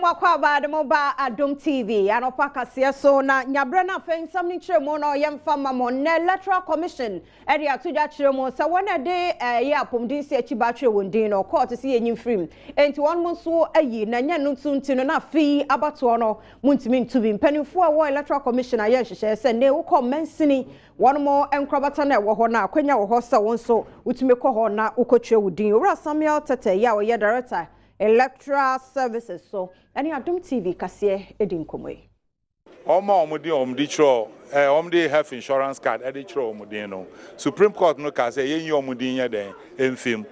Yɛn mo akwaaba de mo ba Adom TV anɔpa kaseɛ so na nyaberɛ no afei nsɛm no nkyerɛmu no yɛmfa ma mo. Nnɛ Electoral Commission de ato dwa kyerɛ mu sɛ wɔn a ɛde ɛyɛ apɔmuden si akyi ba atwerɛ wɔn din no kɔɔto sɛ yɛnyi mfiri mu. Enti wɔn nso ayi na ɛnyɛ ɛno nso nti no na afei abatoɔ no montumi nto bi. Mpanimfoɔ a ɛwɔ Electoral Commission ayɛ nhyehyɛeɛ sɛ nnɛ wokɔ mansini wɔn nkorabata no a ɛwɔ hɔ no akwanya wɔ hɔ sɛ wo nso wotumi kɔ hɔ na wokɔtwerɛ wo din. Owura Samuel Tetteh yi a ɔyɛ Director Electoral Services so ne Adom TV kaseɛ di nkɔmmɔ yi. Wɔn a wɔde wɔn de kyerɛw ɛɛ wɔn de health insurance card ɛde kyerɛw wɔn din no, Supreme Court no kaa sɛ yɛnyi wɔn din nyɛ dɛn mfi mu.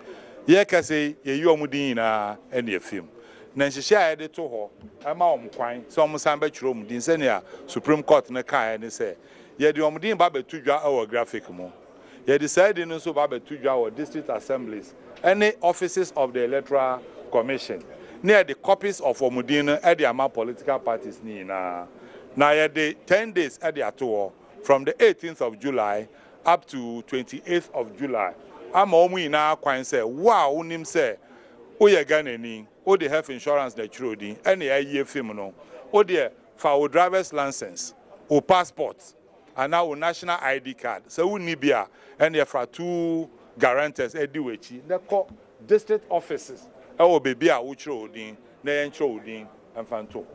Yɛkasa yi, yɛyi wɔn din nyinaa ɛne afi mu. Na nhyehyɛe a yɛde to hɔ ɛma wɔn kwan sɛ wɔn san bɛkyerɛw wɔn din sɛnea Supreme Court no kaeɛ ne sɛ, yɛde wɔn din ba bɛto dwa wɔ graphic mu. Yɛde saa din no nso ba bɛto dwa wɔ District Assemblies ne Offices of the Electoral Commission, na yɛde copies of wɔn din no de ama political parties no nyinaa. Na yɛde ten days de ato hɔ, from the eighteenth of July up to twenty eighth of July, ama wɔn nyinaa kwan sɛ wo a wonim sɛ woyɛ Ghanani, wode health insurance na ɛtwerɛ wo din, ɛna yɛayi afi mu no, wo deɛ fa wo driver's license, wo passport, anaa wo national ID card. Sɛ wonni bi a, ɛnneɛ fa two guarantors di w'akyi na kɔ district offices wɔ baabi a wokyerɛ wo din na yɛnkyerɛ wo din mfa nto hɔ.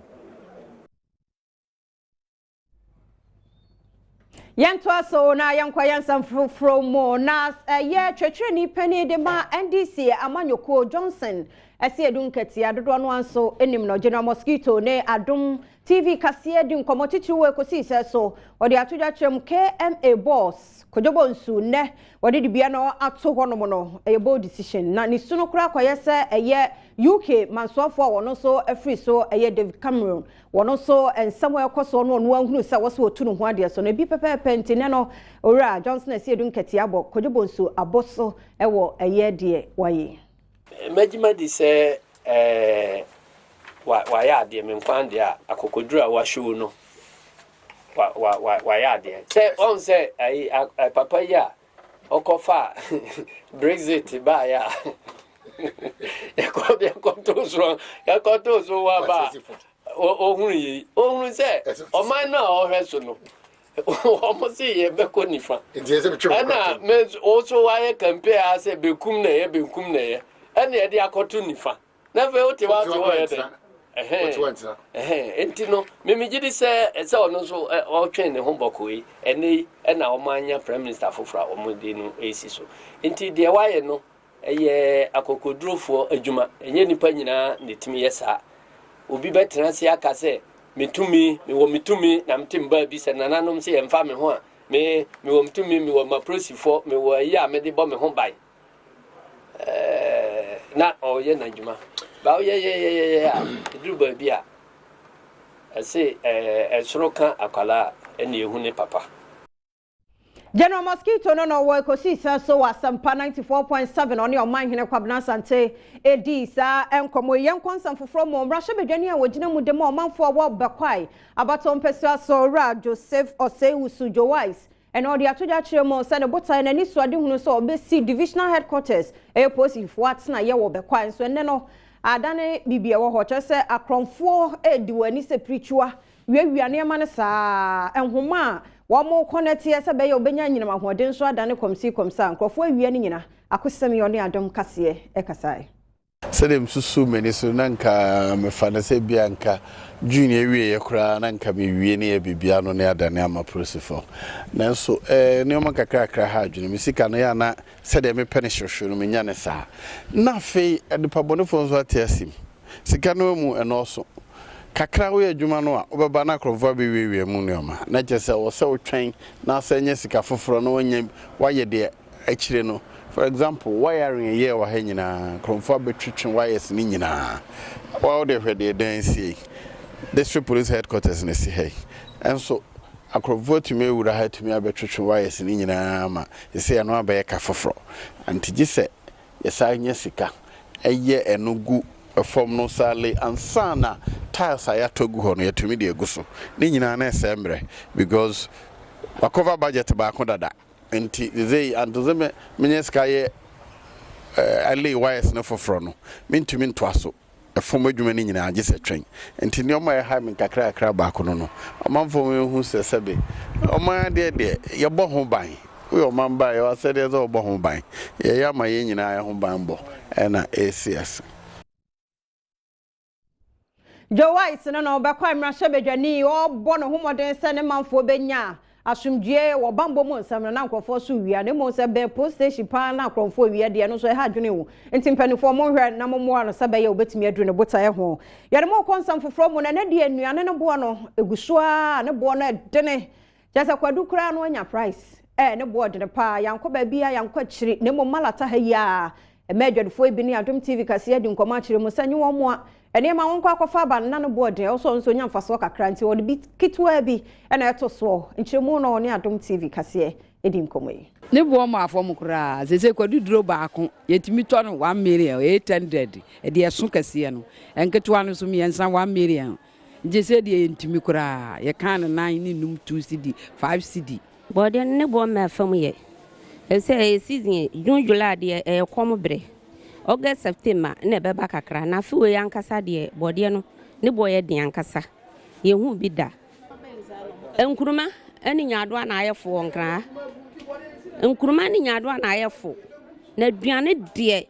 Yɛntoa so na yɛnkɔ yɛn nsɛm foforɔ mu na ɛyɛ twɛtwɛni panin de ma NDC amanyɔkuo Johnson Asiedu Nketia dodoɔ no ara nso nim no General Mosquito ne Adom TV kaseɛ di nkɔmmɔ titiriw wɔ ɛkɔsii sɛ so wɔde ato dwa kyerɛ mu KMA boss Kojo Bonsu nnɛ wɔde dibea no ato hɔnom no ɛyɛ bold decision na ne su no koraa kɔyɛ sɛ ɛyɛ UK mansoafoɔ a wɔn nso afiri so ɛyɛ David Cameron wɔn nso nsɛm a ɛkɔ soɔ no ɔno ahunu sɛ wɔsɛ wɔtu ne ho adeɛ so no ebi pɛpɛɛpɛ nti nɛ no Owura Johnson Asiedu Nketia abɔ Kojo Bonsu abɔ so ɛwɔ ɛyɛ deɛ wayɛ. Mɛgye madi sɛ ɛɛ wa wayɛ adeɛ me nkwa deɛ a akokoduru a washow no wa wa wa wayɛ adeɛ sɛ ɔn sɛ ayi a papa yi a ɔkɔfa Brexit baayɛ a yɛkɔ yɛkɔto so yɛkɔto so wa ba ohunu yi ohunu sɛ ɔman no a ɔhwɛ so no wɔn se yɛbɛkɔ nifa ɛna me nso wayɛ campaign a sɛ benkum na ɛyɛ benkum na ɛyɛ ɛna yɛde akɔto nifa na afei wote hɔ ate hɔ yɛ dɛ ɛhɛn nti no mimi gye di sɛ ɛsɛ ɔno nso ɔtwɛn ne ho bɔkɔɔ yi ɛnɛ yi ɛna wɔn anya prime minister foforɔ a wɔn de no esi so nti deɛ wayɛ no Ɛyɛ akokoɔdurofoɔ adwuma. Ɛnyɛ nnipa nyinaa na ɛtumi yɛ saa. Obi bɛtena ase aka sɛ, Me tumi, mewɔ me tumi, na mete me baabi sɛ nananom sɛ yɛmfa me ho a, me, mewɔ me tumi, mewɔ m'apolisifoɔ, mewɔ ayi a mede bɔ me ho ban. Ɛɛ, na ɔreyɛ n'adwuma. Ba woyɛyɛyɛyɛ a, ɛduru baabi a, ɛse ɛɛ, ɛsoro ka akwadaa a, ɛna ɛhu ne papa. General Mosquito no na ɔwɔ Ekosii sɛ so wɔ Asɛmpa 94.7 ɔne Ɔmanhene Kwabena Asante edii saa nkɔmmɔ yi. Yɛnkɔ nsɛm foforɔ mu. Mmarahyɛbadwani a wɔgyina mu de ma ɔmanfoɔ a wɔ Bekwai abatoɔ mpasua so Owura Joseph Osei-Wusu Jowice ɛna ɔde ato dwa akyerɛ mu sɛ ne botae n'anisoadehunu sɛ ɔbɛsi Divisional Headquarters ɛyɛ polisifoɔ atenaeɛ wɔ Bekwai nso ɛnnɛ no adane biribi ɛwɔ hɔ kyerɛ sɛ akorɔmfoɔ redi wɔn ani sɛ pirikyiwa wiawia nneɛma no saa ara. Nhoma a wɔkɔ no teɛ sɛ ɛbɛyɛ a wɔbɛnya anyinam ahoɔden nso adane kɔmsii-kɔmsaa. Nkurɔfoɔ awia no nyina. Akosɛm yi ɔne Adom Kaseɛ kasae. Sɛdeɛ mesusu m'ani so na nka mefa no sɛ ebia nka June awieɛ koraa na nka mewie ne yɛ biribiara no ne adane ama polisifo. Nanso eh, nneɛma nkakrakra ha adwene. Me sika no yɛ a na sɛdeɛ mepɛ no hyewhyew no menya no saa. Na afei adepabɔnefoɔ nso ate asim. Sika no amu ɛnɔɔso. Kakra woyɛ adwuma no a, wobɛba na akorɔmfoɔ abɛwiawia mu nneɛma. Na kyerɛ sɛ ɛwɔ sɛ wotwɛn na asan anya sika foforɔ na woanya woayɛ deɛ akyire no. For example, wiring a ɛyɛɛ wɔ ha nyinaa, akorɔmfoɔ abɛtwetwe wires no nyinaa. Wo deɛ hwɛ deɛ dan si yi. District Police Headquarters na ɛsi ha yi. Nso akorɔmfoɔ atumi awura ha atumi abɛtwetwe wires no nyinaa ma seesei ɛno abɛyɛ ka foforɔ. Nti gye sɛ Yɛsan nya sika yɛ ɛno gu fam no saa lei ansa na tiles a yɛatɔ agu hɔ no yɛatumi de agu so. Ne nyinaa na ɛsɛe mmerɛ because wakɔva budget baako dada nti sesei until sɛ menya sika yɛ lay wires no foforɔ no mentumi ntoa so. Ɛfam adwuma no nyinaa gye sɛ twɛn. Nti nneɛma a ɛha me nkakrakra baako no no, ɔmanfoɔ nhu sɛ sɛbe ɔman adeɛ deɛ, yɛbɔ ho ban. Woyɛ ɔman ba a, yɛwɔ asɛdeɛ sɛ wobɔ ho ban. Yɛyɛ ama yɛn nyinaa ho banbɔ na ɛresi ase. Joe Wise no na ɔbɛkɔ mmarahyɛbadwani, ɔrebɔ ne ho mmɔden sɛ ne manfoɔ bɛnya asomdwoeɛ wɔ bammɔ mu nsɛm no na nkurɔfoɔ so wia, na mmom sɛ bɛn post station paa na akorɔmfoɔ wia deɛ, ɛno nso ɛha adwene o. Nti mpanimfoɔ monhwɛ na mommoa no sɛ ɛbɛyɛ a ɔbɛtumi aduru ne botaeɛ ho. Yɛde mo rekɔ nsɛm foforɔ mu na ɛnɛ deɛ nnuane no boɔ no ɛgu so ara, ne boɔ no ɛdene. Kyerɛ sɛ kwadu koraa no anya price. Ɛɛ ne boɔ dene paa, yɛankɔ baabiara, yɛankɔ akyiri, na mmom Malata ha yi ara. Ɛmaa adwadifoɔ yi bi ne Adom TV kaseɛ adi nkɔmmɔ akyerɛ mu sɛ nye wɔn mmoa. Nneɛma a wɔnkɔ akɔfa aba no na ne boɔ den, ɛwɔ sɛ ɔno nso ɔnya mfasoɔ kakra nti ɔde bi ketewaa bi na ɛto soɔ. Nkyerɛmu no ɔne Adom TV kaseɛ di nkɔmmɔ yi. Ne boɔ maa fam koraa. Seesei kwadu duro baako, yɛtumi tɔ no 1 million 800, deɛ ɛso kɛseɛ no. Nketewa no nso mmiɛnsa 1 million. Nti sɛ deɛ yɛntumi koraa, yɛkaa no nan ne num 2 cedi, 5 cedi. Bɔɔdeɛ no ne boɔ mmaa fam yɛ. Ɛsɛ ɛyɛ season June, July deɛ ɛyɛ kɔm berɛ. August, September na ɛbɛba kakra. Na afe wei ankasa deɛ bɔɔdeɛ no ne boɔ yɛ den ankasa. Yɛnhu bi da. Nkuruma ne nyaadoa na ayɛ fo wɔ Nkran ha. Nkuruma ne nyaadoa na ayɛ fo. Na aduane deɛ,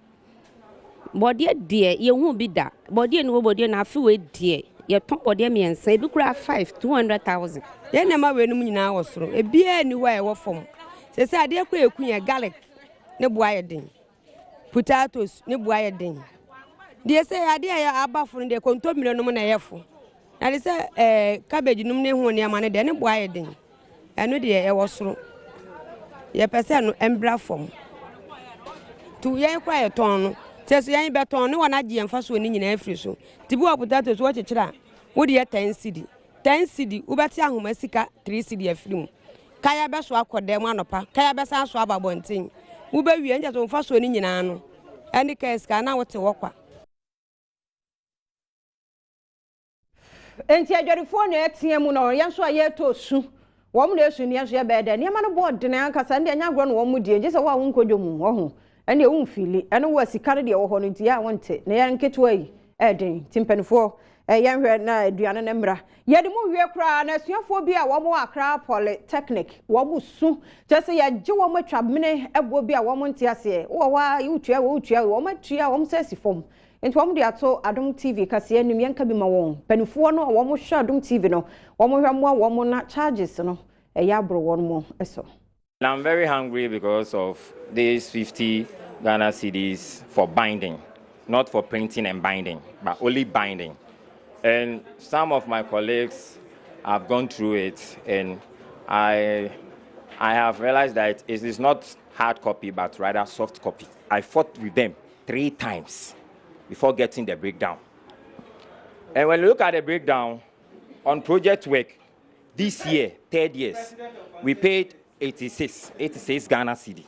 bɔɔdeɛ deɛ yɛnhu bi da. Bɔɔdeɛ ni wɔ bɔɔdeɛ na afe wei deɛ yɛtɔn bɔɔdeɛ mmiɛnsa, ebi koraa five, 200,000. Yɛn nneɛma weinom nyinaa wɔ soro. Ebiara nni hɔ a ɛwɔ fam. Sɛ adeɛ kɔ eku yɛn, garlic ne bo ayɛ den. Potatoes ne bo ayɛ den. Deɛ sɛ adeɛ a ɛyɛ aba fo no deɛ, kontomire nom na ɛyɛ fo. Na de sɛ cabbage nom ne ho nneɛma no deɛ, ne bo ayɛ den. Ɛno deɛ ɛwɔ soro. Yɛpɛ sɛ no ɛmbra fam. Nti yɛn koraa yɛtɔn no. Sɛ so yɛn bɛtɔn ne wɔn agye yɛn mfasoɔ no nyinaa afiri so. Nti bi wɔ potatoes wɔkyekyere a, wode yɛ 10 cedi. 10 cedi wobɛte ahoma sika 3 cedi afiri mu. Kaya bɛso akɔ dan mu anɔpa, kaya bɛsan so aba abɔnten. Wobɛwie nkyɛ sɛ mfasoɔ no nyinaa no ɛne kaa sika na wote hɔ kwa. Nti adwadifoɔ na ɛteɛ mu no, yɛn nso a yɛretɔ su, wɔn na esu ne yɛn nso yɛbɛyɛ dɛ. Nneɛma no bɔɔ dene ankasa, ɛnna ɛnyɛ agorɔ na wɔn mu die, gye sɛ wo a wonkɔ dwom wɔ ho ɛnna ɛwo mfili ɛne wo a sika no deɛ wɔ hɔ no nti yɛ a wonte na yɛn nketewa yi ɛɛden. Nti mpanimfoɔ, yɛnhwɛ na aduane no mmra. Yɛde mu wie koraa na asuafoɔ bi a wɔn wɔ Accra Polytechnic wɔn su kyerɛ sɛ yɛgye wɔn atwa mene ɛboɔ bi a wɔn nte aseɛ. Wowɔ hɔ a wotua, wotua, wɔn atua wɔn sɛ asi fam. Nti wɔn de ato Adom TV kaseɛ anim, yɛnka bi ma wɔn mpanimfoɔ no a wɔn hwɛ Adom TV no, wɔn hwɛ mmoa wɔn na charges no ɛyɛ aboro wɔn mo so. I'm very hungry because of these 50 Ghana cedis for binding, not for printing and binding, but only binding. And some of my colleagues have gone through it, and I have realized that it is not hard copy, but rather soft copy. I fought with them three times before getting the breakdown. And when you look at the breakdown on project work, this year, third years, we paid 86, 86 Ghana cedi.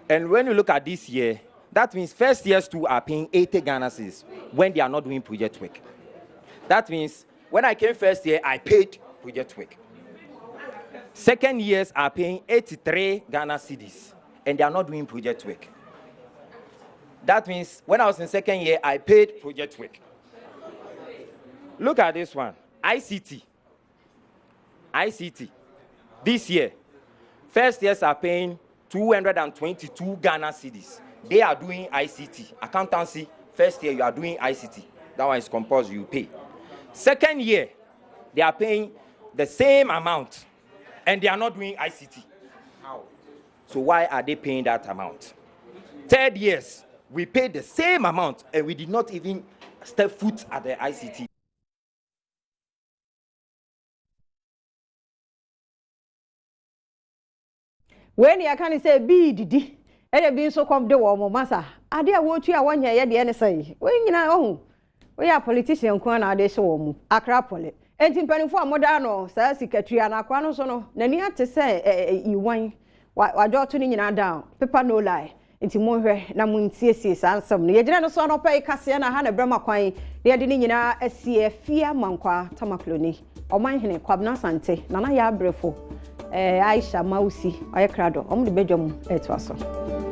And when you look at this year, that means first years too are paying 80 Ghana cedis when they are not doing project work. That means when I came first year, I paid project work. Second years are paying 83 Ghana cedis and they are not doing project work. That means when I was in second year, I paid project work. Look at this one, ICT. ICT. This year, first years are paying 222 Ghana cedis. They are doing ICT. Accountancy, first year you are doing ICT. That one is compulsory, you pay. Second year, they are paying the same amount and they are not doing ICT. How? So why are they paying that amount? Third years, we paid the same amount and we did not even step foot at the ICT. Wei ne yɛka ne sɛ bi didi ɛna bi nso kɔm de wɔn mo masa adeɛ a wɔretu a wɔnyɛ yɛ deɛ ne sɛ wɔn nyinaa ɔho woyɛ a politician nko ara na ade hyɛ wɔn mu. Accra Poly nti mpanimfoɔ a moda no saa sikatua na akora no nso no n'ani ate sɛ ɛɛ iwan wadwa ɔto ne nyinaa down, paper no lie. Nti monhwɛ na monsiesie saa nsɛm no. Yɛgyina no so anɔpa yi kaseɛ na ha na brɛma kwan na yɛde ne nyinaa asie. Afie Amankwa Tamakloni, Ɔmanhene Kwabena Asante, Nana Yɛ Abrɛfo, Aisha Mausi ɔyɛ krado, ɔmo de badwa mu ɛtoa so.